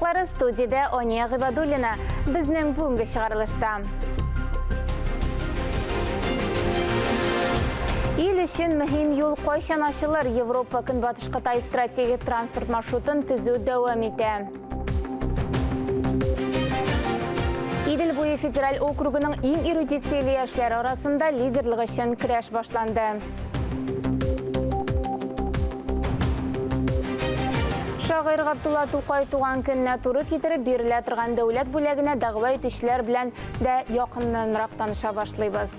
яңалыклары студиядә Ания Гыйбадуллина. Безнең бүгенге чыгарылышта. Ил өчен мөһим юл кайчан ачылыр? Европа Көнбатыш Кытай стратегик транспорт маршрутын төзү дәвам итә. Идел буе федераль округының иң эрудицияле яшьләре арасында лидерлык өчен көрәш башланды. Шагыйрь Габдулла Тукай туган көненә туры китереп бирелә торган дәүләт бүләгенә дәгъва итүчеләр белән дә якыннанрак таныша башлыйбыз.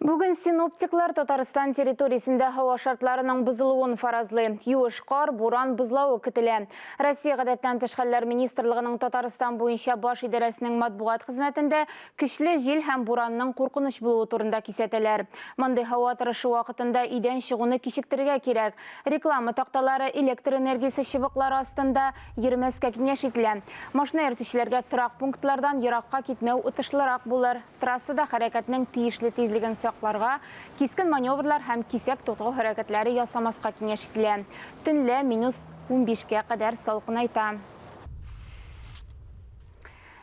Бүген синоптиклар Татарстан территориясендә һава шартларының бозылуын фаразлый. Юеш кар, буран, бозлавык көтелә. Россия гадәттән тыш хәлләр министрлыгының Татарстан буенча баш идарәсенең матбугат хезмәтендә көчле җил һәм буранның куркыныч булуы турында кисәтәләр. Мондый һава торышы вакытында өйдән чыгуны кичектерергә кирәк. Реклама такталары, электр энергиясе чыбыклары астында йөрмәскә киңәш ителә. Машина йөртүчеләргә торак пунктлардан еракка китмәү отышлырак булыр. Трассада хәрәкәтнең тиешле тизлеген сакларга, кискен маневрлар һәм кисәк туктау хәрәкәтләре ясамаска киңәш ителә. Төнлә минус унбишкә кадәр салкынайта.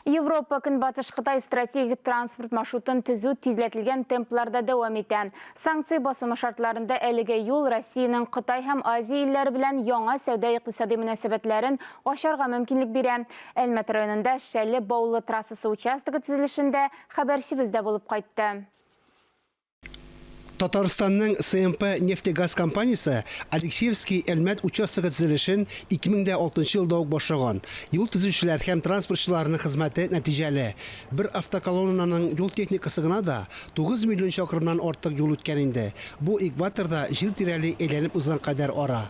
Европа Көнбатыш Кытай стратегик транспорт маршрутын төзү тизләтелгән темпларда дәвам итә. Санкция басымы шартларында әлеге юл Россиянең Кытай һәм Азия илләре белән яңа сәүдә-икътисади мөнәсәбәтләрен ачарга мөмкинлек бирә. Әлмәт районында Шәле-Баулы трассасы участогы төзелешендә хәбәрчебез дә булып кайтты. Татарстанның СМП нефтегаз компаниясе Алексеевский Әлмәт участогы төзелешен 2006 елда ук башлаган. Юл төзүчеләр һәм транспортчыларның хезмәте нәтиҗәле. Бер автоколоннаның юл техникасы гына да 9 миллион чакрымнан артык юл үткән инде. Бу экваторда Җир тирәли әйләнеп узган кадәр ара.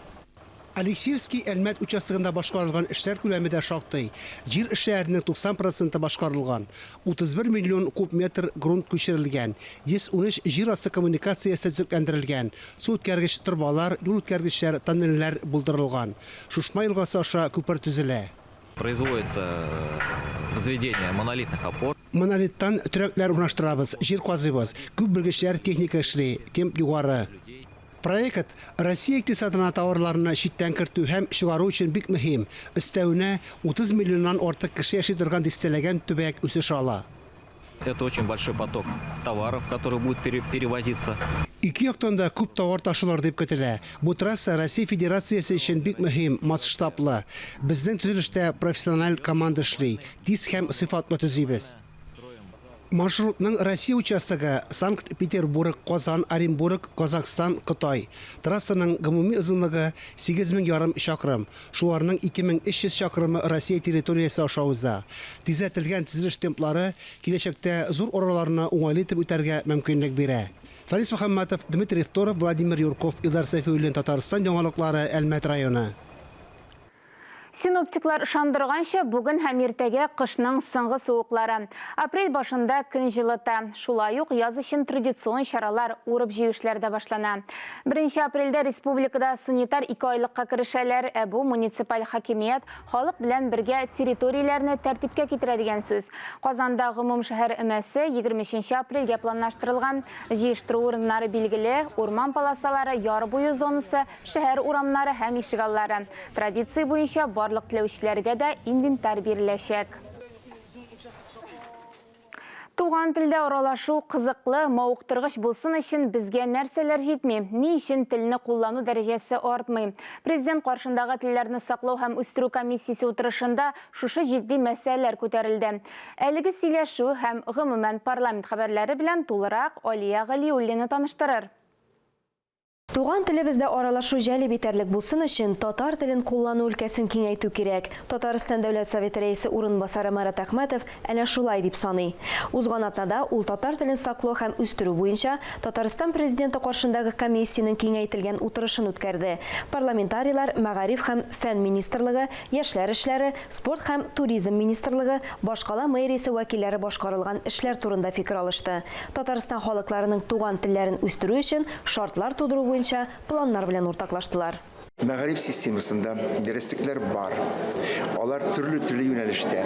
Алексеевский Әлмәт участогында башкарылган эшләр күләме дә шактый. Җир эшләренең 90 проценты башкарылган. 31 миллион куб метр грунт күчерелгән, 113 җир асты коммуникациясе төзекләндерелгән, су үткәргеч торбалар, юл үткәргечләр, тоннельләр булдырылган. Шушма елгасы аша күпер төзелә. Производится возведение монолитных опор. Монолиттан төрәкләр урнаштырабыз, җир казыйбыз. Күп белгечләр, техника эшли, темп югары. Проект Россия икътисадына товарларны читтән кертү һәм чыгару өчен бик мөһим. Өстәвенә, 30 миллионнан артык кеше яши торган дистәләгән төбәк үсеш ала. Это очень большой поток товаров, который будет перевозиться. Ике яктан да күп товар ташылыр дип көтелә. Бу трасса Россия Федерациясе өчен бик мөһим, масштаблы. Безнең төзелештә профессиональ команда эшли, тиз һәм сыйфатлы төзибез. Маршрутның Россия участогы, Санкт-Петербург, Казан, Оренбург, Казахстан, Кытай. Трассаның гомуми озынлыгы, 8 мең ярым чакрым, шуларның 2300 чакрымы Россия территориясе аша уза. Тизләтелгән төзелеш темплары киләчәктә зур араларны уңайлы итеп үтәргә мөмкинлек бирә. Фәнис Мөхәммәтов, Дмитрий Второв, Владимир Юрков, Илдар Сәйфиуллин, Татарстан яңалыклары, Әлмәт районы. Синоптиклар ышандырганча, бүген һәм иртәгә кышның соңгы суыклары. Апрель башында көн җылыта. Шулай ук яз өчен традицион чаралар, урып-җыю эшләре дә башлана. Беренче апрельдә республикада санитар икеайлыкка керешәләр, ә бу муниципаль хакимият халык белән бергә территорияләрне тәртипкә китерә дигән сүз. Казанда гомумшәһәр өмәсе 23 апрельгә планлаштырылган. Җыештыру урыннары билгеле, урман полосалары, яр буе зонасы, Шәһәр урамнары һәм ишегаллары. Традиция буенча барлык теләүчеләргә дә инвентарь биреләчәк. Туган телдә аралашу кызыклы, мавыктыргыч булсын өчен безгә нәрсәләр җитми? Ни өчен телне куллану дәрәҗәсе артмый? Президент каршындагы телләрне саклау һәм үстерү комиссиясе утырышында шушы җитди мәсьәләләр күтәрелде. Әлеге сөйләшү һәм, гомумән, парламент хәбәрләре белән тулырак Алия Галиуллина таныштырыр. Туган телебездә аралашу җәлеп итәрлек булсын өчен, татар телен куллану өлкәсен киңәйтү кирәк. Татарстан Дәүләт Советы Рәисе урынбасары Марат Әхмәтов әнә шулай дип саный. Узган атнада ул татар телен саклау һәм үстерү буенча Татарстан Президенты каршындагы комиссиянең киңәйтелгән утырышын үткәрде. Парламентарийлар Мәгариф һәм фән министрлыгы, Яшьләр эшләре, спорт һәм туризм министрлыгы, башкала мэриясе вәкилләре башкарылган эшләр турында фикер алышты. Татарстан халыкларының туган телләрен үстерү өчен шартлар тудыру буенча планнар белән уртаклаштылар. Мәгариф системасында дәреслекләр бар. Алар төрле-төрле юнәлештә.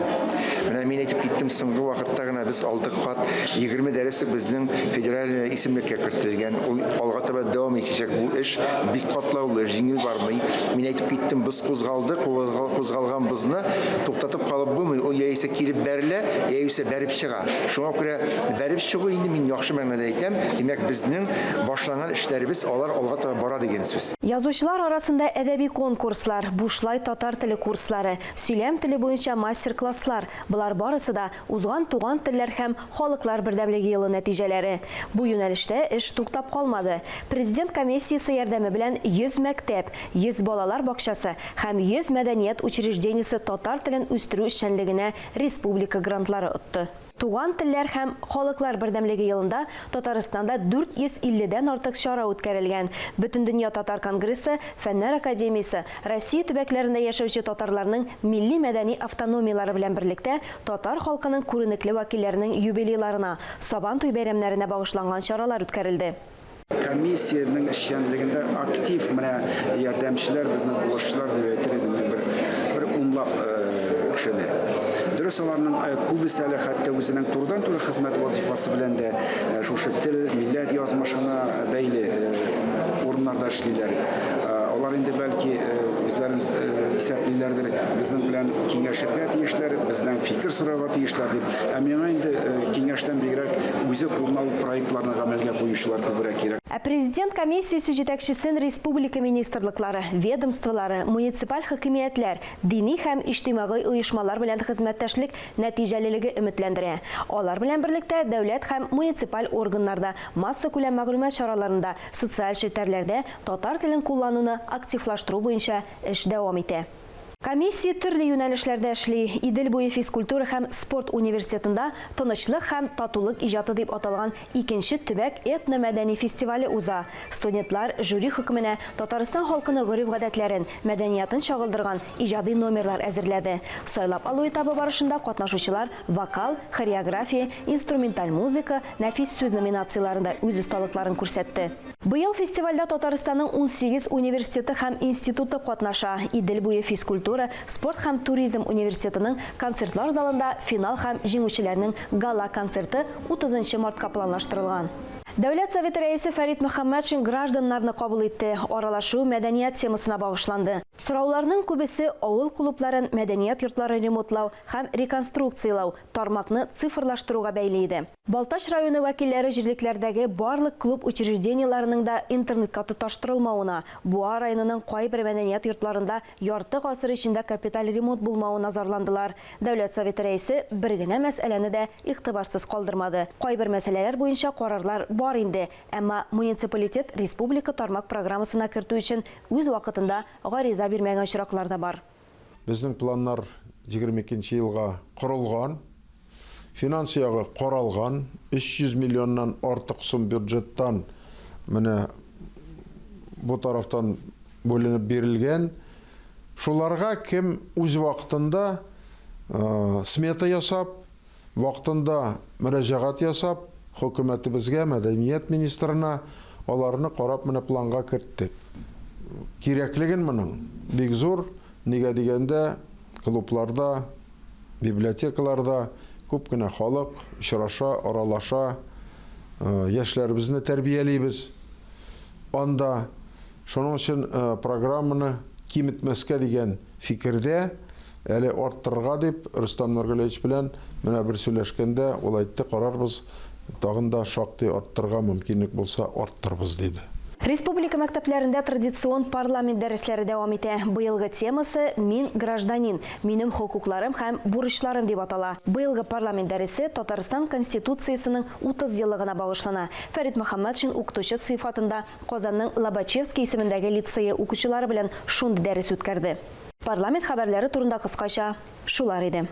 Менә мин әйтеп киттем, соңгы вакытта гына без алдык хат, 20 дәреслек безнең федераль исемлеккә кертелгән. Ул алга таба дәвам итәчәк. Бу эш бик катлаулы, җиңел бармый. Мин әйтеп киттем, боз кузгалды, кузгалган бозны туктатып калып булмый. Ул яисә килеп бәрелә, яисә бәреп чыга. Шуңа күрә бәреп чыгу инде мин яхшы мәгънәдә әйтәм, димәк, безнең башланган эшләребез алар алга таба бара дигән сүз. Язучылар арасында әдәби конкурслар, бушлай татар теле курслары, сөйләм теле буенча мастер-класслар, болар барысы да узган Туган телләр һәм халыклар бердәмлеге елы нәтиҗәләре. Бу юнәлештә эш туктап калмады. Президент комиссиясе ярдәме белән 100 мәктәп, 100 балалар бакчасы һәм 100 мәдәният учреждениесе татар телен үстерү эшчәнлегенә республика грантлары отты. Туган телләр һәм халыклар бердәмлеге елында Татарстанда 450 дән артык чара үткәрелгән. Бөтендөнья татар конгрессы, Фәннәр академиясе, Россия төбәкләрендә яшәүче татарларның милли-мәдәни автономияләре белән берлектә татар халкының күренекле вәкилләренең юбилейларына, Сабантуй бәйрәмнәренә багышланган чаралар үткәрелде. Комиссиянең эшчәнлегендә актив менә ярдәмчеләр, безнең булышчылар дип әйтер идем, бер, бер унлап э, кешене. Дөрес, аларның э, күбесе әле хәтта үзенең турыдан-туры хезмәт вазифасы белән дә э, шушы тел, милләт язмышына бәйле урыннарда эшлиләр. Алар инде бәлки үзләрен исәплиләрдер, безнең белән киңәшергә тиешләр, бездән фикер сорарга тиешләр дип. Ә миңа инде киңәштән бигрәк үзе кулына алып проектларны гамәлгә куючылар күбрәк кирәк. Ә Президент комиссиясе җитәкчесен республика министрлыклары, ведомстволары, муниципаль хакимиятләр, дини һәм иҗтимагый оешмалар белән хезмәттәшлек нәтиҗәлелеге өметләндерә. Алар белән берлектә дәүләт һәм муниципаль органнарда, массакүләм мәгълүмат чараларында, социаль челтәрләрдә татар телен куллануны активлаштыру буенча эш дәвам итә. Комиссия төрле юнәлешләрдә эшли. Идел буе физкультура һәм спорт университетында Тынычлык һәм татулык иҗаты дип аталган икенче төбәк этно-мәдәни фестивале уза. Студентлар жюри хөкеменә Татарстан халкының гореф-гадәтләрен, мәдәниятын чагылдырган иҗади номерлар әзерләде. Сайлап алу этабы барышында катнашучылар вокал, хореография, инструменталь музыка, нәфис сүз номинацияләрендә үз осталыкларын күрсәтте. Быел фестивальдә Татарстанның 18 университеты һәм институты катнаша. Идел буе физкультура, спорт һәм туризм университетының концертлар залында финал һәм җиңүчеләрнең гала-концерты 30 нчы мартка планлаштырылган. Дәүләт Советы Рәисе Фәрит Мөхәммәтшин гражданнарны кабул итте. Аралашу мәдәният темасына багышланды. Сорауларның күбесе авыл клубларын, мәдәният йортларын ремонтлау һәм реконструкцияләү, тармакны цифрлаштыруга бәйле иде. Балтач районы вәкилләре җирлекләрдәге барлык клуб учреждениеләренең дә интернетка тоташтырылмавына, Буа районының кайбер мәдәният йортларында ярты гасыр эчендә капиталь ремонт булмавына зарландылар. Дәүләт Советы Рәисе бер генә мәсьәләне дә игътибарсыз калдырмады. Кайбер мәсьәләләр буенча карарлар бар инде, әмма муниципалитет республика тармак программасына кертү өчен үз вакытында гариза бирмәгән очраклар да бар. Безнең планнар 22 нче елга корылган. Финанс ягы каралган, 300 миллионнан артык сум бюджеттан менә бу тарафтан бүленеп бирелгән. Шуларга кем үз вакытында смета ясап, вакытында мөрәҗәгать ясап, хөкүмәтебезгә, мәдәният министрына аларны карап менә планга керттек. Кирәклеген моның бик зур, нигә дигәндә, клубларда, Библиотекаларда күп кенә халык очраша, аралаша, яшьләребезне тәрбиялибез анда. Шуның өчен программаны киметмәскә дигән фикердә, әле арттырырга дип Рөстәм Нургалиевич белән менә бер сөйләшкәндә ул әйтте, карарбыз, тагын да шактый арттырырга мөмкинлек булса, арттырбыз, диде. Республика мәктәпләрендә традицион парламент дәресләре дәвам итә. Быелгы темасы Мин, гражданин, минем хокукларым һәм бурычларым дип атала. Быелгы парламент дәресе Татарстан Конституциясенең 30 еллыгына багышлана. Фәрит Мөхәммәтшин укытучы сыйфатында Казанның Лобачевский исемендәге лицее укучылары белән шундый дәрес үткәрде. Парламент хәбәрләре турында кыскача шулар иде.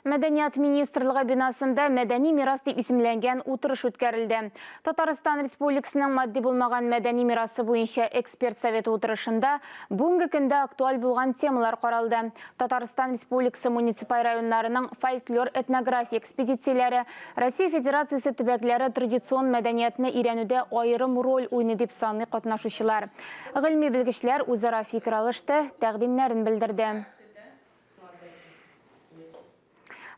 Мәдәният министрлыгы бинасында Мәдәни мирас дип исемләнгән утырыш үткәрелде. Татарстан Республикасының матди булмаган мәдәни мирасы буенча эксперт советы утырышында бүгенге көндә актуаль булган темалар каралды. Татарстан Республикасы муниципаль районнарының фольклор-этнография экспедицияләре Россия Федерациясе төбәкләре традицион мәдәниятне өйрәнүдә аерым роль уйный дип саный катнашучылар. Гыйльми белгечләр үзара фикер алышты, тәкъдимнәрен белдерде.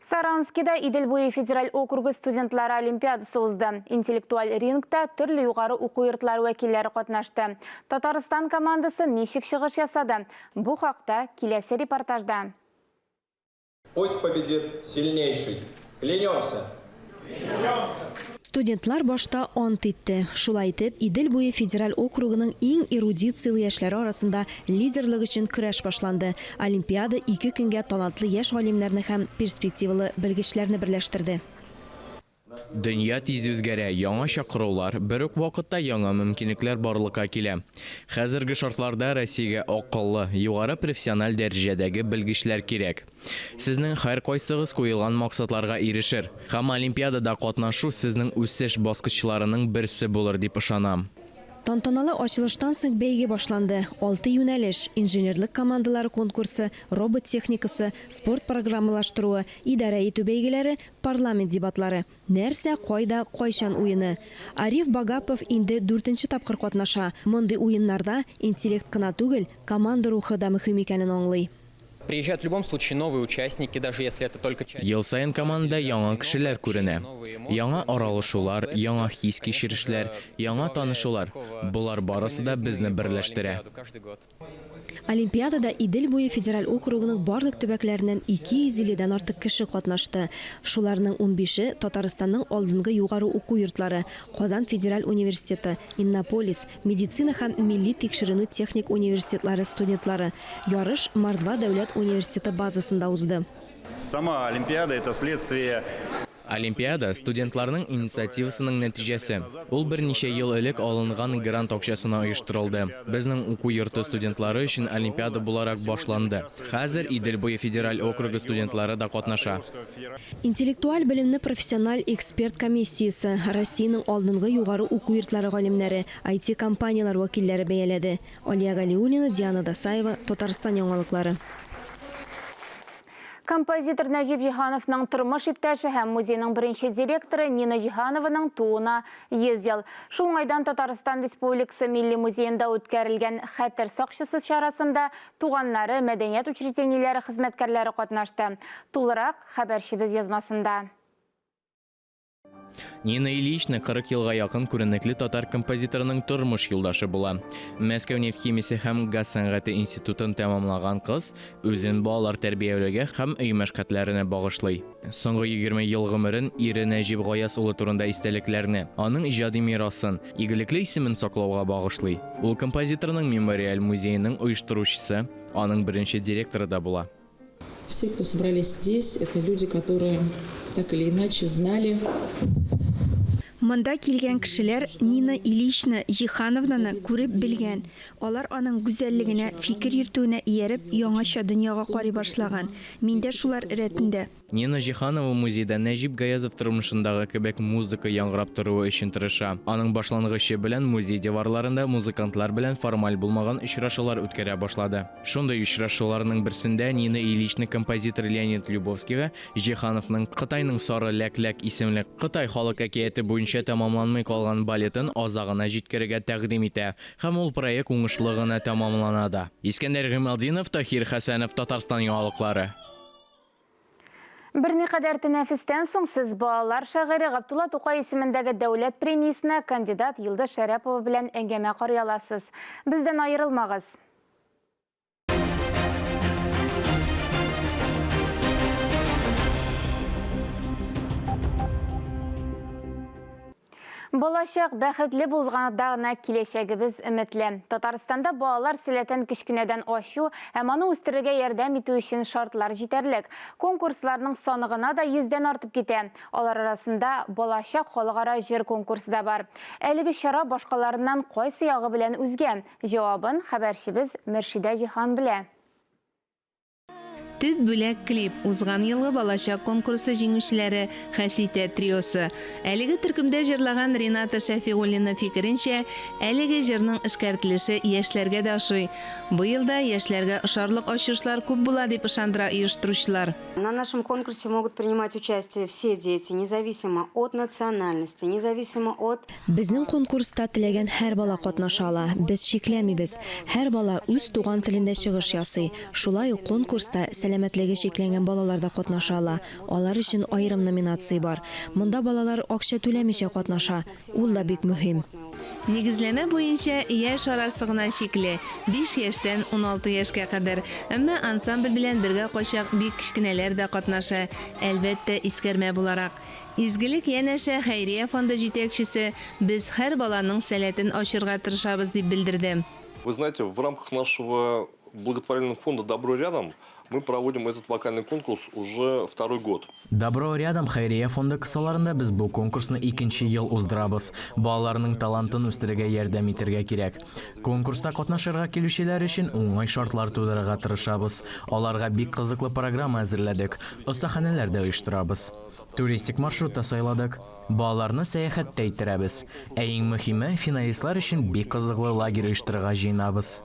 Саранскида Идел буе федераль округы студентлары олимпиадасы узды. Интеллектуаль рингта төрле югары уку йортлары вәкилләре катнашты. Татарстан командасы ничек чыгыш ясады? Бу хакта киләсе репортажда. Пусть победит сильнейший. Клянемся! Студентлар башта ант итте. Шулай итеп, Идел буе федераль округының иң эрудицияле яшьләре арасында лидерлык өчен көрәш башланды. Олимпиада ике көнгә талантлы яшь галимнәрне һәм перспективалы белгечләрне берләштерде. Дөнья тиз үзгәрә, яңа чакырулар, бер үк вакытта яңа мөмкинлекләр барлыкка килә. Хәзерге шартларда Россиягә акыллы, югары профессиональ дәрәҗәдәге белгечләр кирәк. Сезнең һәркайсыгыз куелган максатларга ирешер һәм олимпиадада катнашу сезнең үсеш баскычларының берсе булыр дип ышанам. Тантаналы ачылыштан соң бәйге башланды. Алты юнәлеш, инженерлык командалары конкурсы, робот техникасы, спорт программалаштыруы, идарә итү бәйгеләре, парламент дебатлары. Нәрсә, кайда, кайчан уены. Ариф Багапов инде дүртенче тапкыр катнаша. Мондый уеннарда интеллект кына түгел, команда рухы да мөһим икәнен аңлый. Приезжают в любом случае новые участники, даже если это только часть. Ел саен командада яңа кешеләр күренә. Яңа аралашулар, яңа хис-кичерешләр, яңа танышулар. Болар барысы да безне берләштерә. Олимпиадада Идел буе федераль округының барлык төбәкләреннән 250 дән артык кеше катнашты. Шуларның унбише, Татарстанның алдынгы югары уку йортлары, Казан федераль университеты, Иннополис, медицина һәм милли тикшеренү техник университетлары студентлары. Ярыш Мордва дәүләт университеты базасында узды. Сама Олимпиада – это следствие Олимпиада, студентларның инициативасының нәтиҗәсе. Ул берничә ел элек алынган грант акчасына оештырылды. Безнең уку йорты студентлары өчен олимпиада буларак башланды. Хәзер Идел буе федераль округы студентлары да катнаша. Интеллектуаль белемне профессиональ эксперт комиссиясе, Россиянең алдынгы югары уку йортлары галимнәре, IT-компанияләр вәкилләре бәяләде. Алия Галиуллина, Диана Дасаева, Татарстан яңалыклары. Композитор Нәҗип Җиһановның тормыш иптәше һәм музейның беренче директоры Нина Җиһанованың тууына 100 ел. Шул уңайдан Татарстан Республикасы Милли музеенда үткәрелгән Хәтер сакчысы чарасында туганнары, мәдәният учреждениеләре хезмәткәрләре катнашты. Тулырак хәбәрчебез язмасында. Нина Ильична 40 елга якын күренекле татар композиторының тормыш юлдашы була. Мәскәү нефть химиясе һәм газ сәнгате институтын тәмамлаган кыз үзен балалар тәрбияләүгә һәм өй мәшәкатьләренә багышлый. Соңгы 20 ел гомерен ире Нәҗип Гаяз улы турында истәлекләрне, аның иҗади мирасын, игелекле исемен саклауга багышлый. Ул композиторның мемориаль музееның оештыручысы, аның беренче директоры да була. Все, кто собрались здесь, это люди, которые так или иначе знали. Монда килгән кешеләр Нина Ильична Җиһановнаны күреп белгән. Алар аның гүзәллегенә, фикер йөртүенә ияреп, яңача дөньяга карый башлаган. Мин дә шулар рәтендә. Нина Җиһанова музейда Нәҗип Гаязов тормышындагы кебек музыка яңгырап торуы өчен тырыша. Аның башлангычы белән музей диварларында музыкантлар белән формаль булмаган очрашулар үткәрә башлады. Шундый очрашуларның берсендә Нина Ильична композитор Леонид Любовскийга Җиһановның Кытайның сары ләк-ләк исемле Кытай халык әкияте буенча тәмамланмый калган балетын азагына җиткерергә тәкъдим итә һәм ул проект уңышлы гына тәмамлана да. Искәндәр Гыймалтдинов, Таһир Хәсәнов, Татарстан яңалыклары. Берникадәр тәнәфестән соң сез балалар шагыйре Габдулла Тукай исемендәге дәүләт премиясенә кандидат Йолдыз Шәрәпова белән әңгәмә карый аласыз. Бездән аерылмагыз. Балачак бәхетле булганда гына киләчәгебез өметле. Татарстанда балалар сәләтен кечкенәдән ачу һәм аны үстерергә ярдәм итү өчен шартлар җитәрлек. Конкурсларның саны гына да йөздән артып китә. Алар арасында Балачак халыкара җыр конкурсы да бар. Әлеге чара башкаларыннан кайсы ягы белән үзгә? Җавабын хәбәрчебез Мөршидә Җиһан белә. Төп бүләк клип, узган елгы Балачак конкурсы җиңүчеләре Хәситә триосы. Әлеге төркемдә җырлаган Рената Шәфигуллина фикеренчә, әлеге җырның эшкәртелеше яшьләргә дә ошый. Быел да яшьләргә ошарлык ачышлар күп була, дип ышандыра оештыручылар. На нашем конкурсе могут принимать участие все дети, независимо от национальности, независимо от. Безнең конкурста теләгән һәр бала катнаша ала, без чикләмибез. Һәр бала үз туган телендә чыгыш ясый. Шулай ук конкурста сәламәтлеге чикләнгән балалар да катнаша ала, алар өчен аерым номинация бар. Монда балалар акча түләмичә катнаша, ул да бик мөһим. Нигезләмә буенча яшь арасы гына чикле, биш яшьтән 16 яшькә кадәр. Әмма ансамбль белән бергә кайчак бик кечкенәләр дә катнаша, әлбәттә, искәрмә буларак. Изгелек янәшә хәйрия фонды җитәкчесе, Без һәр баланың сәләтен ачырга тырышабыз, дип белдерде. Вы знаете, в рамках нашего благотворительного фонда «Добро рядом» мы проводим этот вокальный конкурс уже второй год. Добро рядом хәйрия фонды кысаларында без бу конкурсны икенче ел уздырабыз. Балаларның талантын үстерергә ярдәм итәргә кирәк. Конкурста катнашырга килүчеләр өчен уңай шартлар тудырырга тырышабыз. Аларга бик кызыклы программа әзерләдек, остаханәләр дә оештырабыз. Туристик маршрут та сайладык. Балаларны сәяхәттә иттерәбез. Ә иң мөһиме, финалистлар өчен бик кызыклы лагерь оештырырга җыенабыз.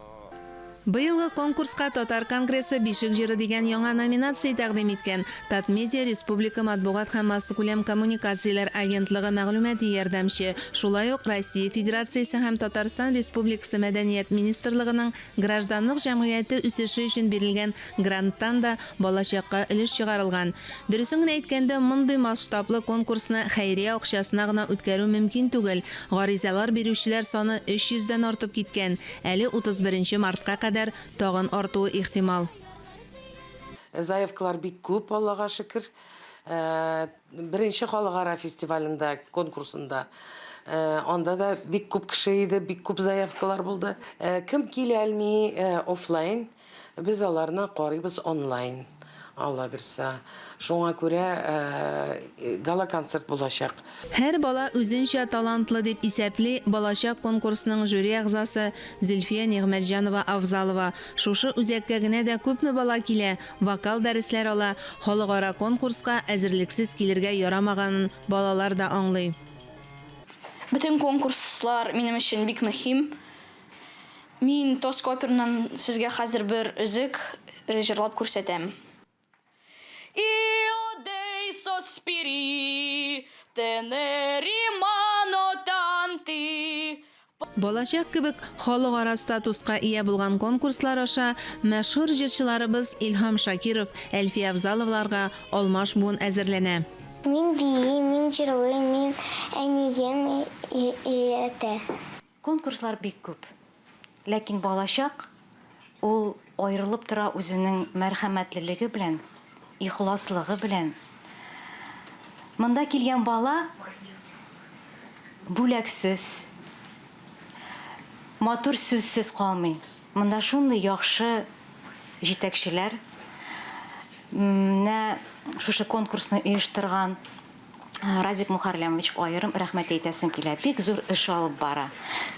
Быелгы конкурска Татар конгрессы Бишек җыры дигән яңа номинация тәкъдим иткән. Татмедиа республика матбугат һәм массакүләм коммуникацияләр агентлыгы мәгълүмати ярдәмче, шулай ук Россия Федерациясе һәм Татарстан Республикасы Мәдәният министрлыгының Гражданлык җәмгыяте үсеше өчен бирелгән гранттан да балачакка өлеш чыгарылган. Дөресен генә әйткәндә, мондый масштаблы конкурсны хәйрия акчасына гына үткәрү мөмкин түгел. Гаризалар бирүчеләр саны 300 дән артып киткән, әле 31 нче мартка кадәр тагын артуы ихтимал. Заявкалар бик күп, Аллага шөкер. Беренче халыкара фестивалендә, конкурсында анда да бик күп кеше иде, бик күп заявкалар булды. Кем килә алмый офлайн, без аларны карыйбыз онлайн. Алла бирса. Шуңа күрә гала-концерт булачак. Һәр бала үзенчә талантлы, дип исәпли Балачак конкурсының жюри әгъзасы Зөлфия Нигъмәтҗанова-Авзалова. Шушы үзәккә генә дә күпме бала килә, вокал дәресләр ала, халыкара конкурска әзерлексез килергә ярамаганын балалар да аңлый. Бөтен конкурслар минем өчен бик мөһим. Мин Тоска оперыннан сезгә хәзер бер өзек җырлап күрсәтәм. Io dei sospiri te ne rimano tanti. Балачак кебек халыкара статуска ия булган конкурслар аша мәшһүр җырчыларыбыз Илһам Шакиров, Әлфия Авзаловларга алмаш буын әзерләнә. Мин биим, мин җырлыйм, мин әнием өйрәтә. Конкурслар бик күп. Ләкин балачак ул аерылып тора үзенең мәрхәмәтлелеге белән, ихласлыгы белән. Монда килгән бала бүләксез, матур сүзсез калмый. Монда шундый яхшы җитәкчеләр, менә шушы конкурсны оештырган Радик Мухарлямович аерым рәхмәт әйтәсем килә. Бик зур эш алып бара.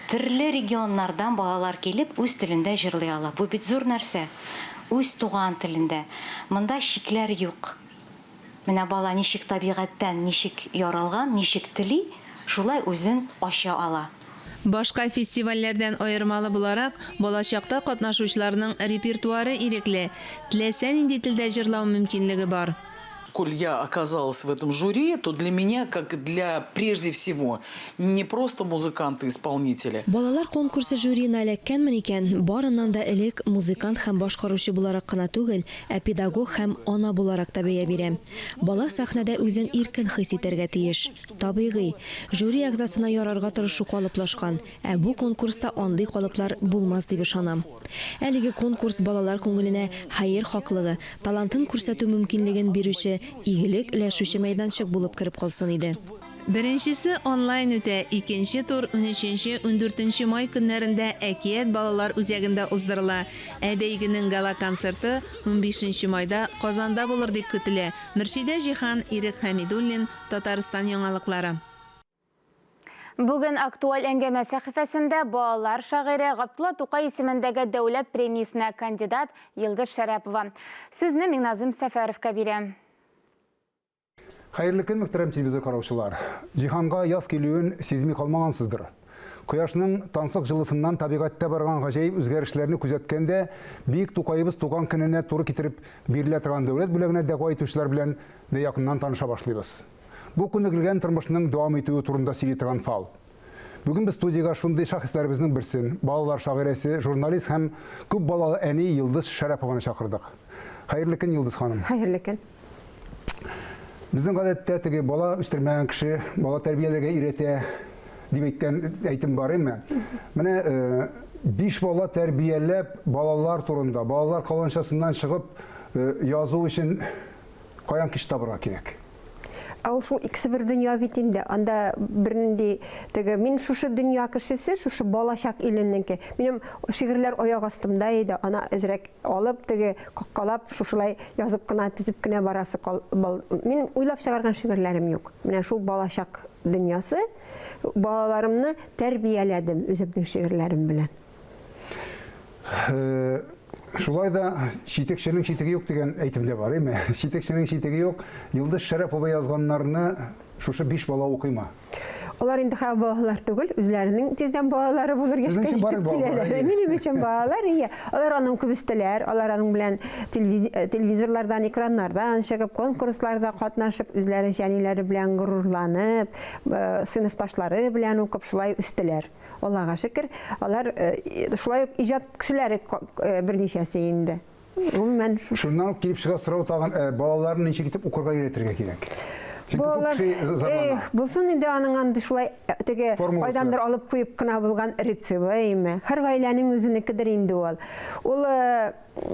Төрле регионнардан балалар килеп, үз телендә җырлый ала. Бу бит зур нәрсә. Үз туган телендә. Монда чикләр юк. Менә бала ничек табигатьтән ничек яралган, ничек тели, шулай үзен ача ала. Башка фестивальләрдән аермалы буларак, Балачакта катнашучыларның репертуары ирекле, теләсә нинди телдә җырлау мөмкинлеге бар. Коль я оказалась в этом жюри, то для меня, как для, прежде всего, не просто музыканта-исполнителя. Балалар конкурсы жюриена эләккәнмен икән, барыннан да элек, музыкант һәм башкаручы буларак кына түгел, ә педагог һәм ана буларак та бәя бирәм. Бала сәхнәдә үзен иркен хис итәргә тиеш. Табигый, жюри әгъзасына ярарга тырышу калыплашкан, Ә бу конкурста андый калыплар булмас дип ышанам. Әлеге конкурс балалар күңеленә хәер-хаклыгы, талантын күрсәтү мөмкинлеген бирүче, игелек өләшүче мәйданчык булып кереп калсын иде. Беренчесе онлайн үтә, икенче тур унөченче, ундүртенче май көннәрендә Әкият балалар үзәгендә уздырыла. Ә бәйгенең гала-концерты унбишенче майда Казанда булыр дип көтелә. Мөршидә Җиһан, Ирек Хәмидуллин, Татарстан яңалыклары. Бүген актуаль әңгәмә сәхифәсендә балалар шагыйре Габдулла Тукай исемендәге дәүләт премиясенә кандидат Йылдыз Шәрәпова. Сүзне Миңназым Сәфәровка бирәм. Хәерле көн, мөхтәрәм телевизор караучылар. Җиһанга яз килүен сизми калмагансыздыр. Кояшның тансык җылысыннан табигатьтә барган гаҗәеп үзгәрешләрне күзәткәндә, бөек Тукаебыз туган көненә туры китереп бирелә торган дәүләт бүләгенә дәгъва итүчеләр белән дә якыннан таныша башлыйбыз. Бу күнегелгән тормышның дәвам итүе турында сөйли торган фал. Бүген без студиягә шундый шәхесләребезнең берсен, балалар шагыйрәсе, журналист һәм күп балалы әни Йолдыз Шәрәпованы чакырдык. Хәерле көн, Йолдыз ханым. Хәерле көн. Безнең гадәттә теге бала үстермәгән кеше бала тәрбияләргә өйрәтә дип әйткән әйтем бар име? Менә э, биш бала тәрбияләп балалар турында, балалар каланчасыннан чыгып э, язу өчен каян көч табырга кирәк? Ә ул шул икесе бер дөнья бит инде. Анда бернинди теге мин шушы дөнья кешесе, шушы балачак иленнеңке. Минем шигырьләр аяк астымда иде. Ана әзрәк алып теге каккалап шушылай язып кына төзеп кенә барасы кал. Мин уйлап чыгарган шигырьләрем юк. Менә шул балачак дөньясы балаларымны тәрбияләдем үземнең шигырьләрем белән. Э, шулай да читекченең читеге юк дигән әйтем дә бар, әйме? Читекченең читеге юк. Йолдыз Шәрәпова язганнарны шушы биш бала укыймы? Алар инде хәзер балалар түгел, үзләренең тиздән балалары булыр яшькә җитеп киләләр. Минем өчен балалар, ия. Алар аның күп үстеләр, алар аның белән э, телевизорлардан, экраннардан чыгып, конкурсларда катнашып, үзләре әниләре белән горурланып, э, сыйныфташлары белән укып шулай үстеләр. Аллага шөкер, алар э, шулай ук иҗат кешеләре э, берничәсе инде. Гомумән, Шуннан ук килеп чыга сорау тагын, э, балаларны ничек итеп укырга өйрәтергә кирәк? Чөнки күп Балалар, кеше зарлана. эх, булсын инде аның андый шулай теге Формуласы. кайдандыр алып куеп кына булган рецепты, әйме. Һәр гаиләнең үзенекедер инде ул. Ул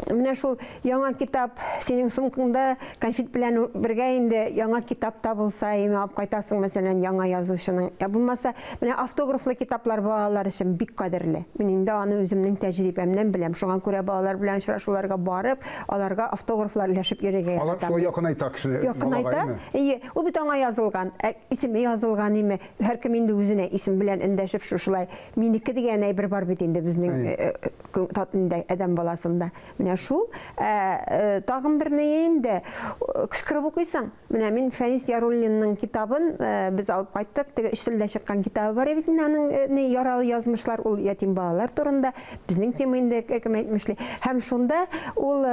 Менә шул яңа китап синең сумкаңда конфет белән бергә инде яңа китап табылса, име алып кайтасың, мәсәлән, яңа язучының. Я булмаса, менә автографлы китаплар балалар өчен бик кадерле. Мин инде аны үземнең тәҗрибәмнән беләм. Шуңа күрә балалар белән очрашуларга барып, аларга автографлар өләшеп йөрергә Алар яратам. шулай якынайта кешене Якынайта. балага, әйме? Әйе, ул бит аңа язылган, ә исеме язылган име. Һәркем инде үзенә исем белән эндәшеп шушылай минеке дигән әйбер бар бит инде безнең э, э, татында адәм баласында. Менә шул. Ә, э, тагын бер ни инде кычкырып укыйсың. Менә мин Фәнис Яруллинның китабын без алып кайттык. Теге өч телдә чыккан китабы бар бит инде аның ни яралы язмышлар, ул ятим балалар турында. Безнең тема инде кем әйтмешли. Һәм шунда ул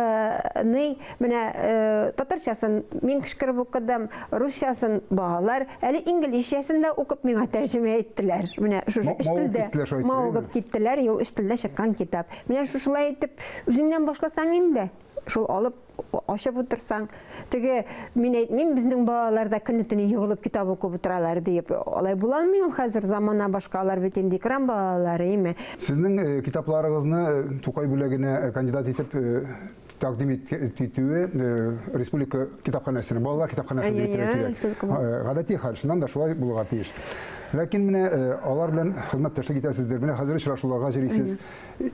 ни менә татарчасын мин кычкырып укыдым, русчасын балалар, әле инглизчәсен дә укып миңа тәрҗемә иттеләр. Менә шушы өч телдә мавыгып киттеләр, ул өч телдә чыккан китап. Менә шушылай итеп үзеңнән башласаң инде, шул алып ачып утырсаң, теге мин әйтмим, безнең балалар да көне-төне егылып китап укып утыралар диеп. Алай була алмый ул хәзер, замана башка, алар бит инде экран балалары, име. Сезнең э, китапларыгызны э, Тукай бүләгенә э, кандидат итеп тәкъдим итүе республика китапханәсенең, балалар китапханәсенең директоры кирәк. Гадәти хәл, чыннан да шулай булырга тиеш. Ләкин менә алар белән хезмәттәшлек итәсездер, менә хәзер очрашуларга йөрисез.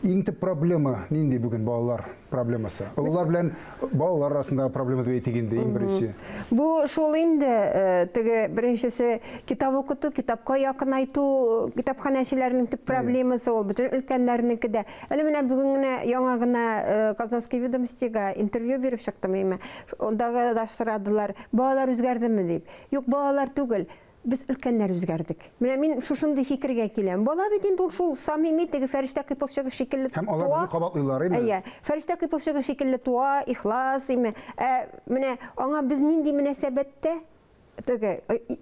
Иң төп проблема нинди бүген балалар проблемасы? Олылар белән балалар арасындагы проблема дип әйтик инде, иң беренче. Бу шул инде, теге беренчесе китап укыту, китапка якынайту, китапханәчеләрнең төп проблемасы ул, бөтен өлкәннәрнеке дә. Әле менә бүген генә яңа гына Казанские ведомостига интервью биреп чыктым име. Андагы да сорадылар, балалар үзгәрдеме дип. Юк, балалар түгел, без өлкәннәр үзгәрдек. Менә мин шушындый фикергә киләм. Бала бит инде ул шул самими теге фәрештә кыйпылчыгы шикелле Һәм алар безне кабатлыйлар, име? Әйе, фәрештә кыйпылчыгы шикелле туа, ихлас, име. Ә менә аңа без нинди мөнәсәбәттә? Теге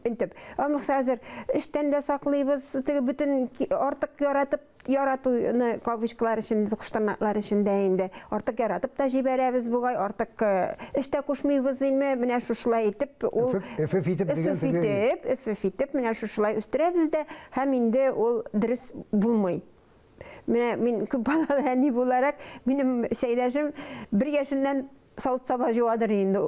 интеп. Аны хәзер эштән дә саклыйбыз, теге бөтен артык яратып яратуны кавычкалар эчендә, куштырнаклар эчендә инде артык яратып та җибәрәбез бугай, артык эш тә кушмыйбыз име, менә шушылай итеп ул эф итеп дигән эф итеп, эф итеп менә шушылай үстерәбез дә һәм инде ул дөрес булмый. Менә мин күп балалы әни буларак, минем сәйдәшем бер яшеннән савыт-саба җуадыр инде.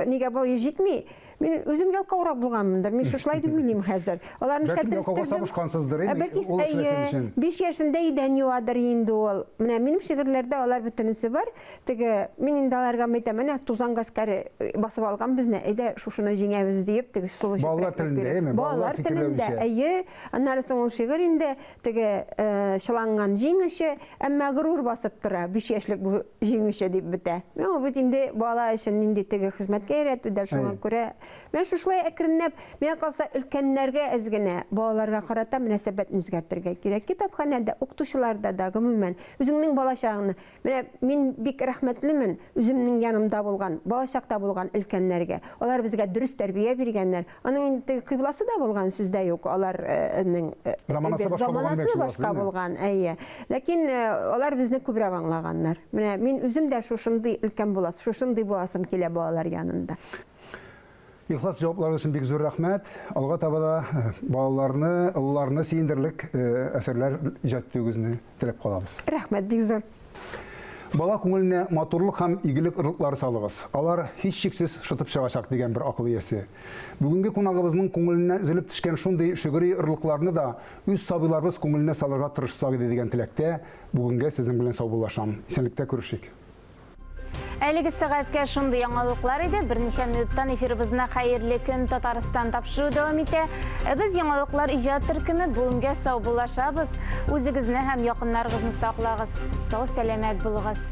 Нигә бу җитми? Мин үзем ялкаурак булганмындыр. Мин шушылай дип уйлыйм хәзер. Алар Бәлки нишләптер ялкауга үстердем. сабышкансыздыр, Ә инде бәлки, ул эшләсен әйе, өчен. 5 яшендә идән юадыр инде ул. Менә минем шигырьләрдә алар бөтенесе бар. Теге, мин инде аларга әйтәм, менә тузан гаскәре э, басып алган безне, әйдә шушыны җиңәбез диеп, теге солы Балалар чүпрәкләп телендә, биреп. әйеме? Балалар Балалар телендә, фикерләвенчә. әйе. Аннары соң ул шигырь инде теге э, чыланган җиңүче, әмма горур басып тора, 5 яшьлек бу җиңүче дип бетә. Менә ул бит инде бала өчен нинди теге хезмәткә өйрәтү дә, шуңа Әйе. күрә менә шушылай әкренләп, миңа калса, өлкәннәргә әз генә балаларга карата мөнәсәбәтне үзгәртергә кирәк. Китапханәдә, укытучыларда да, гомумән, үзеңнең балачагыңны. Менә мин бик рәхмәтлемен үземнең янымда булган, балачакта булган өлкәннәргә. Алар безгә дөрес тәрбия биргәннәр. Аның инде теге кыйбласы да булган, сүз дә юк, аларның Заманасы башка булган заманасы димәкче буласыз, башка әйеме? булган, әйе. Ләкин алар безне күбрәк аңлаганнар. Менә мин үзем дә шушындый өлкән буласы, шушындый буласым килә балалар янында. Ихлас җавапларыгыз өчен бик зур рәхмәт. Алга таба да балаларны, олыларны сөендерерлек әсәрләр иҗат итүегезне теләп калабыз. Рәхмәт бик зур. Бала күңеленә матурлык һәм игелек орлыклары салыгыз. Алар һичшиксез шытып чыгачак, дигән бер акыл иясе. Бүгенге кунагыбызның күңеленнән өзелеп төшкән шундый шигъри орлыкларны да үз сабыйларыбыз күңеленә салырга тырышсак иде дигән теләктә бүгенгә сезнең белән саубуллашам. Исәнлектә күрешик. Әлеге сәгатькә шундый яңалыклар иде. Берничә минуттан эфирыбызны Хәерле көн Татарстан тапшыруы дәвам итә. Ә без яңалыклар иҗат төркеме бүгенгә саубуллашабыз. Үзегезне һәм якыннарыгызны саклагыз. Сау сәламәт булыгыз.